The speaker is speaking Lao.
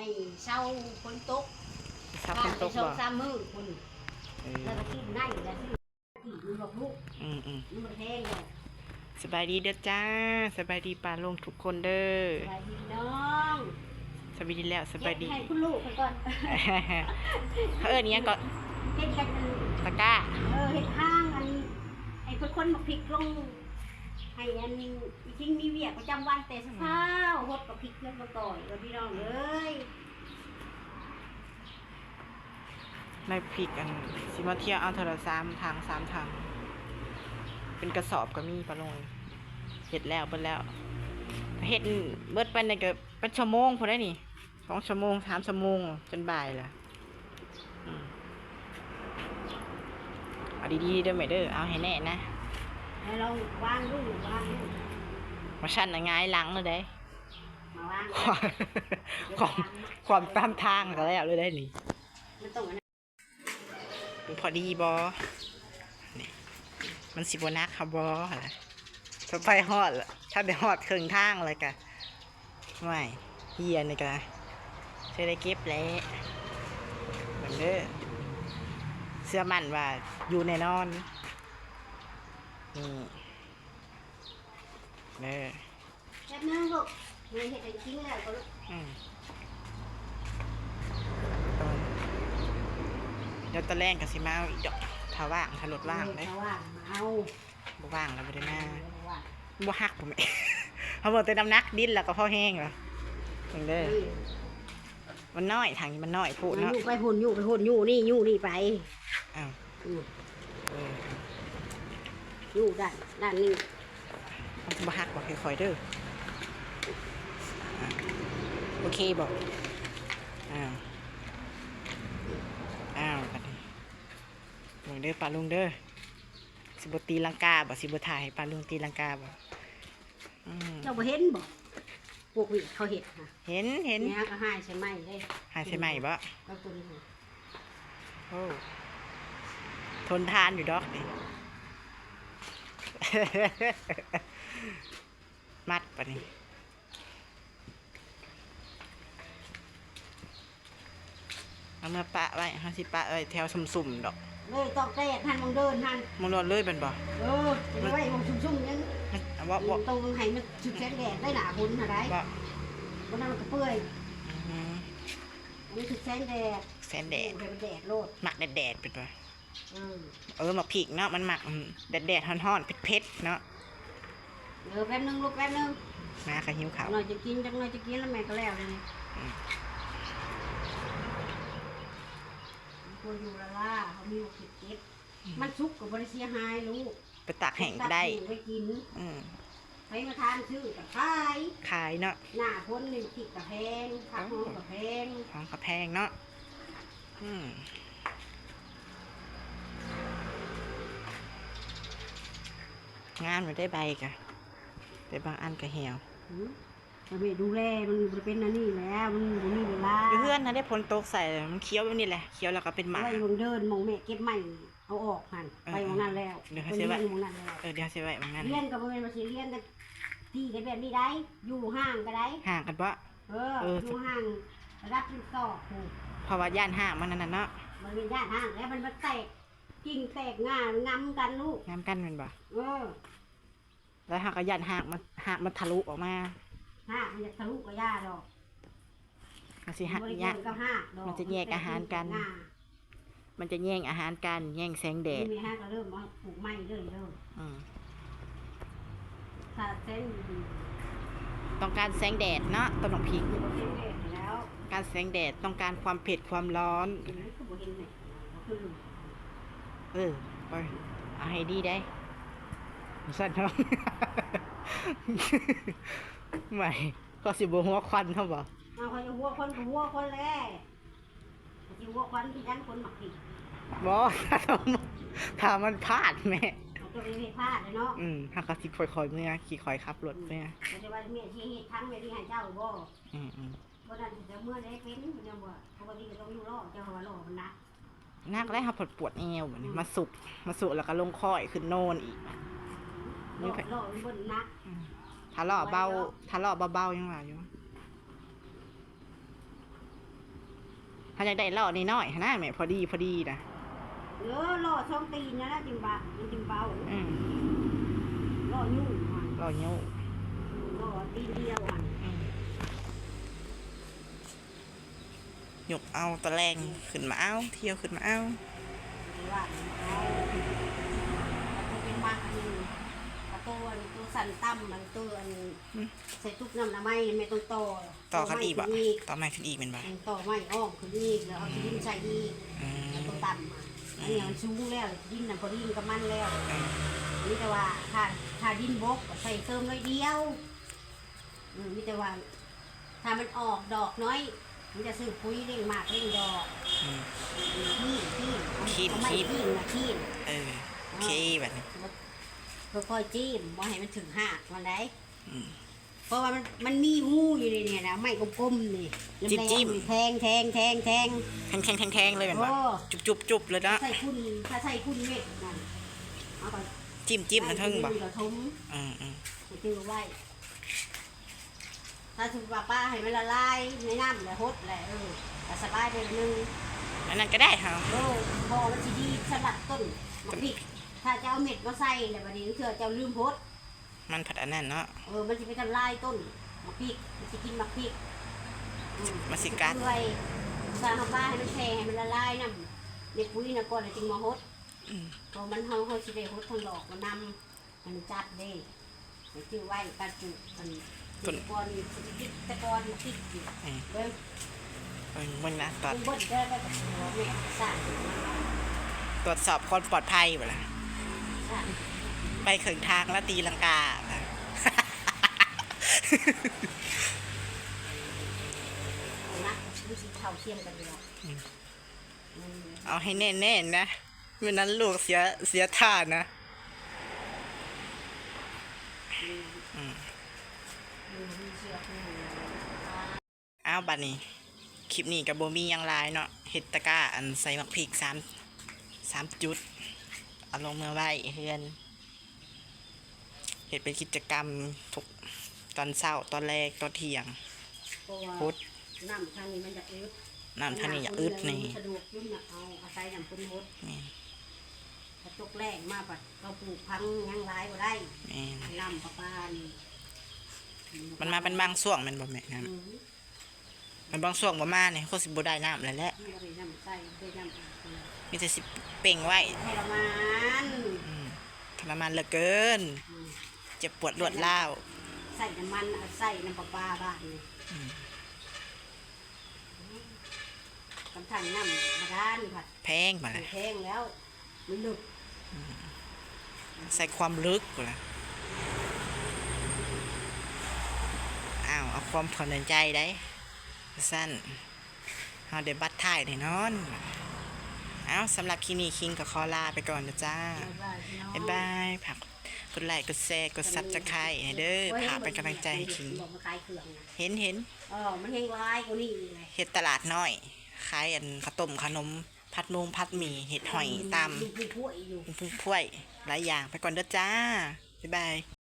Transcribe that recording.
ໃຫ້ເຊົາຝົນຕົກ ເຊົາຝົນຕົກ ໄປສອງ ບໍ່ ສາມມື້ພຸ້ນ ເອີ ແລ້ວກໍຊື້ໃນ ແລ້ວຊື້ກີ້ມັນບໍ່ພຸ້ນ ອືມໆ ມັນບໍ່ແພງດອກ. ສະບາຍດີເດີຈ້າ ສະບາຍດີປ້າລຸງທຸກຄົນເດີ ສະບາຍດີພີ່ນ້ອງ ສະບາຍດີແລ້ວ ສະບາຍດີ ເຮັດໃຫ້ຄຸນລູກເພິ່ນກ່ອນ ເຂົາເອີ້ນອີ່ຫຍັງເກາະ ເຮັດກັນ ຕະກ້າ ເອີ ເຮັດທາງອັນ ໃຫ້ເພິ່ນຂົນໝາກພິກລົງ ໃຫ້ອັນ ອີ່ຄິງມີວຽກປະຈຳວັນແຕ່ເຊົ້າໆ ຫົດໝາກພິກເຮືອນບໍ່ຕ່ອຍ ເອີ ພີ່ນ້ອງເອີຍ. ໃນພິກອັນ ຊິມາທຽວເອົາເທື່ອລະສາມຖັງ ສາມຖັງ ເປັນກະສອບກໍມີປ້າລຸງ ເຮັດແລ້ວເບິດແລ້ວ ເຮັດເບິດໄປນີ້ກໍເປັນຊົ່ວໂມງພຸ້ນໃດນີ້ ສອງຊົ່ວໂມງ ສາມຊົ່ວໂມງ ຈົນບ່າຍລະ ອືມ ເອົາດີໆເດີແມ່ເດີ ເອົາໃຫ້ແນ່ນະ ໃຫ້ລອງວາງດູ ວາງດູ ບໍ່ຊັ້ນນະຫງາຍຫຼັງເລີຍເດ້. ມາວາງ ຄວາມ ຄວາມ ຄວາມຕາມທາງກໍແລ້ວເລີຍໄດ໋ນີ້ ມັນຕ້ອງອັນນັ້ນ ມັນພໍດີບໍ່ ນີ້ ມັນຊິບໍ່ໜັກເຮົາບໍ່ຫັ້ນນະ ສະໄປຮອດລະ ຖ້າໄດ້ຮອດເຄິ່ງທາງແລ້ວກະ ໂອ້ຍ ເຫື່ອນີ້ກະຊິໄດ້ເກັບແຫຼະ ເບິ່ງເດີ ເຊື່ອໝັ້ນວ່າຢູ່ແນ່ນອນ ນີ້ ເດີ. ແປັບໜຶ່ງລູກ ແມ່ເຮັດໃຫ້ກິນແລ້ວກໍລູກ ອືມ ດຽວຕອນແລງກໍຊິມາເອົາອີກດອກ ຖ້າວ່າງ ຖ້າລົດວ່າງເດ້ ຖ້າວ່າງມາເອົາ ບໍ່ວ່າງແລ້ວບໍ່ໄດ້ມາ ເອີ ບໍ່ວ່າງ ບໍ່ຫັກບໍ່ແມ່ ເຮົາເບິ່ງແຕ່ນ້ຳໜັກດິນແລ້ວກໍພໍແຮງແລ້ວ ເບິ່ງເດີ ອືມ. ມັນນ້ອຍ ຖັງນີ້ມັນນ້ອຍໂພດເນາະ ຍູ້ໄປພຸ້ນ ຍູ້ໄປພຸ້ນ ຍູ້ນີ້ ຍູ້ນີ້ໄປ ອ້າວ ອືມ ເອີ ຍູ້ດ້ານ ດ້ານນີ້ ມັນບໍ່ຫັກບໍ່ ຄ່ອຍໆເດີ ໂອເຄບໍ່ ອ້າວ ອ້າວ ບັດນີ້ ເບິ່ງເດີປ້າລຸງເດີ ຊິບໍ່ຕີລັງກາບໍ່ ຊິບໍ່ຖ່າຍໃຫ້ປ້າລຸງຕີລັງກາບໍ່ ອືມ ເຈົ້າບໍ່ເຫັນບໍ່ ພວກວຽກເຂົາເຮັດນະ ເຫັນ ເຫັນ ນີ້ຫາກໍຫາຍໃສ່ໄມ້ເດ້ ຫາຍໃສ່ໄມ້ບໍ່ ເອົາຕົວນີ້ ໂອ້ ທົນທານຢູ່ດອກນີ້ ມັດປານນີ້ ເອົາເມືອປະໄວ້ ເຮົາຊິປະໄວ້ແຖວຊຸ່ມໆດອກ ເລີຍຕອກແຕກຫັ້ນ ໝ່ອງເດີນຫັ້ນ ໝ່ອງເດີນເລີຍແມ່ນບໍ່ ເອີ ຈະໄວ້ໝ່ອງຊຸ່ມໆ ຍັງ ມັນ ເວົ້າ ເວົ້າ ຕ້ອງໃຫ້ມັນຖືກແສງແດດໄດ້ ໜ້າຝົນຫັ້ນໃດ ບໍ່ ບໍ່ນັ້ນມັນກໍເປື່ອຍ ອືຮຶ ມັນຖືກແສງແດດ ແສງແດດ ໃຫ້ມັນແດດໂລດ ມັກແດດໆ ແມ່ນບໍ່ ເອີ ເອີ ໝາກພິກເນາະ ມັນມັກ ອືມ ແດດໆ ຮ້ອນໆ ເຜັດໆ ເນາະ ເອີ ແປັບໜຶ່ງລູກ ແປັບໜຶ່ງ ມາກໍຫິວເຂົ້າ ຈັກໜ້ອຍຈະກິນ ຈັກໜ້ອຍຈະກິນ ແລ້ວແມ່ກໍແລ້ວແລ້ວນີ້ ອືມ ຄວນຢູ່ລະລາ ເຮົາມີໝາກພິກເກັບ ອືມ ມັນສຸກກໍບໍ່ໄດ້ເສຍຫາຍລູກ ໄປຕາກແຫ້ງກໍໄດ້ ໄປຕາກແຫ້ງໄດ້ກິນ ອືມ ໃຜມາທານຊື້ກໍຂາຍ ຂາຍເນາະ ໜ້າຝົນນີ້ພິກກໍແພງ ຜັກຫອມກໍແພງ ຫອມກໍແພງເນາະ ອືມ ງາມຢູ່ເດ້ໃບກະ ແຕ່ບາງອັນກະແຫ້ວ ອືມ ແຕ່ແມ່ດູແລມັນບໍ່ໄດ້ເປັນອັນນີ້ແຫຼະ ມັນບໍ່ມີເວລາ ຢູ່ເຮືອນຫັ້ນເດ້ ຝົນຕົກໃສ່ ມັນຂຽວແບບນີ້ແຫຼະ ຂຽວແລ້ວກໍເປັນໝາກ ໄວ້ໝ່ອງເດີນ ໝ່ອງແມ່ເກັບໄມ້ ເອົາອອກຫັ້ນ ເອີ ໄປໝ່ອງນັ້ນແລ້ວ ເດີ ເຮົາຊິໄວ້ ເດີ ເດີ ເຮົາຊິໄວ້ໝ່ອງນັ້ນ ລ້ຽງກໍບໍ່ແມ່ນວ່າຊິລ້ຽງກັນ ຕີກັນແບບນີ້ໄດ໋ ຢູ່ຫ່າງກໍໄດ້ ຫ່າງກັນບໍ່ ເອີ ເອີ ຢູ່ຫ່າງລະດັບເປັນສອກພຸ້ນ ເພາະວ່າຢ້ານຮາກມັນອັນນັ້ນເນາະ ມັນແມ່ນຢ້ານຮາກ ແລ້ວມັນມາແຕກ ກິ່ງແຕກງ່າງຳກັນລູກ ງຳກັນແມ່ນບໍ່ ເອີ ແລ້ວເຮົາກໍຢ້ານຮາກມັນ ຮາກມັນທະລຸອອກມາ ຮາກມັນຢາກທະລຸກໍຢ່າດອກ ມັນຊິຫັກ ມັນບໍ່ໄດ້ ຍາກ ກ່ຽວກັບຮາກດອກ ມັນຈະແຍກອາຫານກັນ ມັນຈະແຍກອາຫານກັນ ແຍ່ງແສງແດດ ນີ້ແມ່ຮາກກໍເລີ່ມເອົາປູກໃໝ່ເລີຍເດີ ອືມ ຖ້າແສງດີໆ ຕ້ອງການແສງແດດເນາະ ຕົ້ນໝາກພິກ ຕ້ອງການແສງແດດ ຕ້ອງການຄວາມເຜັດຄວາມຮ້ອນ ອືມ ຄືບໍ່ເຫັນແມ່ ບໍ່ຄື ເອີ ໄປ ເອົາໃຫ້ດີໄດ໋ ຊັ້ນເນາະ ໄໝ ກໍຊິບໍ່ຫົວຄວັນເຮົາບໍ່ ເອົາ ຂ້ອຍຈະຫົວຄວັນກໍຫົວຄວັນແຫຼະ ຊິຫົວຄວັນຄືຫຍັງຄົນໝາກພິກ ບໍ່ ຖ້າມັນພາດແມ່ ເອົາຕົວເອງໃຫ້ພາດເນາະ ອືມ ເຮົາກໍຊິຄ່ອຍໆເມືອ ຂີ່ຄ່ອຍຂັບລົດເມືອ ບໍ່ໄດ້ວ່າແມ່ຊິເຮັດທັງແມ່ຊິໃຫ້ເຈົ້າບໍ່ ອືມໆ ບໍ່ນັ້ນຊິເຈົ້າເມືອໄດ້ເປັນ ເພິ່ນຍັງບໍ່ ປົກກະຕິກໍຕ້ອງຢູ່ລໍ ເຈົ້າວ່າລໍມັນໜັກ ໜັກແລ້ວ ເຮົາພັດປວດແອວບັດນີ້ ອືມ ມາສຸກ ມາສຸກແລ້ວກໍລົງຄ້ອຍຂຶ້ນໂນນອີກ ນີ້ ລໍ້ ລໍ້ມັນບໍ່ໜັກ ອືມ ຖ້າລໍ້ເບົາ ໄວເນາະ ຖ້າລໍ້ເບົາໆ ຍັງວ່າຢູ່ ເຮົາຢາກໄດ້ລໍ້ນ້ອຍໆຫັ້ນນະແມ່ ພໍດີໆນະ. ເອີ ລໍ້ສອງຕີນນັ້ນລະຈຶ່ງບາ ມັນຈຶ່ງເບົາ. ອືມ ລໍ້ຍູ້ຫັ້ນ ລໍ້ຍູ້ ລໍ້ຕີນດຽວຫັ້ນ. ອືມ ຍົກເອົາຕອນແລງຂຶ້ນມາເອົາ ທ່ຽວຂຶ້ນມາເອົາ. ໂຕເປັນໝາກອັນນີ້ ໂຕອັນ ໂຕສັ້ນຕ່ຳ ອັນໂຕອັນ ອືມ ໃສ່ຕຸກນ້ຳອະນາໄມ ແມ່ຕ້ອງຕໍ່ ຕໍ່ຂັ້ນອີກບໍ? ຕໍ່ໄມ້ຂຶ້ນອີກ ແມ່ນບໍ່? ອືມ ຕໍ່ໄມ້ອ້ອມຂຶ້ນອີກ ແລ້ວເອົາ ອືມ ຂີ້ດິນໃສ່ອີກ. ອືມ ແລ້ວໂຕຕ່ຳ ອືມ ອັນນີ້ມັນສູງແລ້ວ ດິນນະພໍດີກັບມັນແລ້ວ. ອືມ ມີແຕ່ວ່າຖ້າ ຖ້າດິນບົກກໍໃສ່ເຕີມໜ້ອຍດຽວ. ອືມ ມີແຕ່ວ່າ ຖ້າມັນອອກດອກນ້ອຍ ມີແຕ່ຊື້ປຸ໋ຍເລັ່ງໝາກເລັ່ງດອກ. ອືມ ຄີນ ຄີນ ເອົາ ຄີນ ເອົາໄມ້ ຄີນ ຄີນນະ ຄີນ. ເອີ ໂອເຄ ບາດນີ້ ຄ່ອຍໆຈິ້ມ ບໍ່ໃຫ້ມັນຖືກຮາກມັນໃດ. ອືມ ເພາະວ່າມັນ ມັນມີຮູຢູ່ໃນນີ້ນະ ໄມ້ກົມໆນີ້ ຈິ້ມໆ ແທງ ແທງ ແທງ ແທງ ແທງ ແທງ ແທງເລີຍແມ່ນບໍ່? ໂອ້ ຈຸບໆ ຈຸບເລີຍເນາະ. ໃສ່ຝຸ່ນ ຖ້າໃສ່ຝຸ່ນເມັດນັ້ນ ເອົາກໍ ຈິ້ມໆ ທາງເທິງບໍ່? ໃສ່ຝຸ່ນກະຖົມ. ອືມໆ ໃຫ້ຈື່ໄວ້. ຖ້າສົມມຸດວ່າປາໃຫ້ມັນລະລາຍໃນນ້ຳແລ້ວຫົດແລ້ວ ເອີ ກໍສະບາຍໄປໜ້ອຍໜຶ່ງ. ອັນນັ້ນກໍໄດ້ເຮົາ. ໂອ້ ເພາະວ່າມັນຊິດີສຳລັບຕົ້ນໝາກພິກ. ຖ້າຈະເອົາເມັດມາໃສ່ແລ້ວ ບາດນີ້ເທື່ອເຈົ້າລືມຫົດ ມັນພັດອັນນັ້ນເນາະ. ເອີ ມັນຊິໄປທຳລາຍຕົ້ນໝາກພິກ ມັນຊິກິນໝາກພິກ. ອືມ ມັນຊິກັດ. ສ້າງເອົາປາໃຫ້ມັນແຊ່ ໃຫ້ມັນລະລາຍນ້ຳໃນປຸ໋ຍນະກ່ອນ ແລ້ວຈຶ່ງມາຫົດ. ອືມ ເພາະມັນ ເຮົາ ເຮົາຊິໄດ້ຫົດທັງດອກ ມັນນຳ ມັນຈັບເດ້. ໃຫ້ຈື່ໄວ້ ປາຈຸ ອັນ ຕົ້ນ ກ່ອນນີ້ ສະກິດແຕ່ກ່ອນ ມາຕິດຢູ່. ອືມ ເບິ່ງ ເບິ່ງ ເບິ່ງນະ ຕອນ ເບິ່ງເດີ ແມ່ນສ້າງ ຕວດສອບຄວາມປອດໄພບໍ່ລະ? ສ້າງ ໄປເຄິ່ງທາງແລ້ວຕີລັງກາ. ເອົານະ ມັນຊິເທົ່າທຽມກັນຢູ່ແລ້ວ. ອືມ ເອົາໃຫ້ແໜ້ນໆນະ ມື້ນັ້ນລູກເສຍ ເສຍທ່ານະ. ອືມ ອືມ ອ້າວ ບາດນີ້ ຄລິບນີ້ກໍບໍ່ມີຫຍັງຫຼາຍເນາະ ເຮັດຕະກ້າອັນໃສ່ໝາກພິກສາມ ສາມຈຸດ ເອົາລົງເມືອໄວ້ເຮືອນ. ເຮັດເປັນກິດຈະກຳທຸກຕອນເຊົ້າ ຕອນແລງ ຕອນທ່ຽງ. ເພາະວ່າ ພຸດ ນ້ຳທາງນີ້ມັນຢາກອຶດ ນ້ຳທາງນີ້ຢາກອຶດນີ້ ນ້ຳຝົນມັນສະດວກຢູ່ນະ ເອົາອາໄສນ້ຳຝົນຫົດ. ແມ່ນ ຖ້າຕົກແລ້ງມາບັດເຮົາປູກຝັງຫຍັງຫຼາຍບໍ່ໄດ້. ແມ່ນ ນ້ຳປະປານີ້ ມັນມາເປັນບາງຊ່ວງແມ່ນບໍ່ແມ່? ອືມ ມັນບາງຊ່ວງບໍ່ມານີ້ ຄືຊິບໍ່ໄດ້ນ້ຳແລ້ວແຫຼະ. ບໍ່ໄດ້ນ້ຳໃສ່ ບໍ່ໄດ້ນ້ຳອາບເລີຍ ມີແຕ່ຊິເປັ່ງໄວ້. ທໍລະມານ ອືມ ທໍລະມານເຫຼືອເກີນ. ອືມ ເຈັບປວດລວດລ້າວ. ໃສ່ນ້ຳມັນ ໃສ່ນ້ຳປະປາບາດນີ້. ອືມ ຄັນຖັງນ້ຳບາດານພັດແພງ ບາດນີ້ ແພງແລ້ວ. ມັນເລິກ ອືມ ໃສ່ຄວາມເລິກພຸ້ນລະ. ອ້າວ ເອົາຄວາມເຂົ້າໃນໃຈໄດ໋ ວ່າຊັ້ນ ເຮົາໄດ້ບັດທ້າຍແນ່ນອນ. ເອົ້າ ສຳລັບຄລິບນີ້ ຄິງກໍຂໍລາໄປກ່ອນເດີຈ້າ. ບາຍບາຍ ພີ່ນ້ອງ ບາຍບາຍ. ຝາກກົດໄລ ກົດແຊ ກົດຊັບສະໄຄຣບ໌ໃຫ້ເດີ ໂອ້ຍ ຝາກເປັນກຳລັງໃຈໃຫ້ຄິງ. ເຫັນ ເຫັນ ເອີ ມັນແຮງຫຼາຍກວ່ານີ້ອີກເລີຍ. ເຮັດຕະຫຼາດນ້ອຍ ຂາຍອັນ ເຂົ້າຕົ້ມ ເຂົ້າໜົມ ຜັດມົງຜັດໝີ່ ເຮັດຫອຍຕຳ ມີຜູ້ພວຍຢູ່ ມີຜູ້ພວຍ ຫຼາຍຢ່າງ. ໄປກ່ອນເດີຈ້າ ບາຍບາຍ.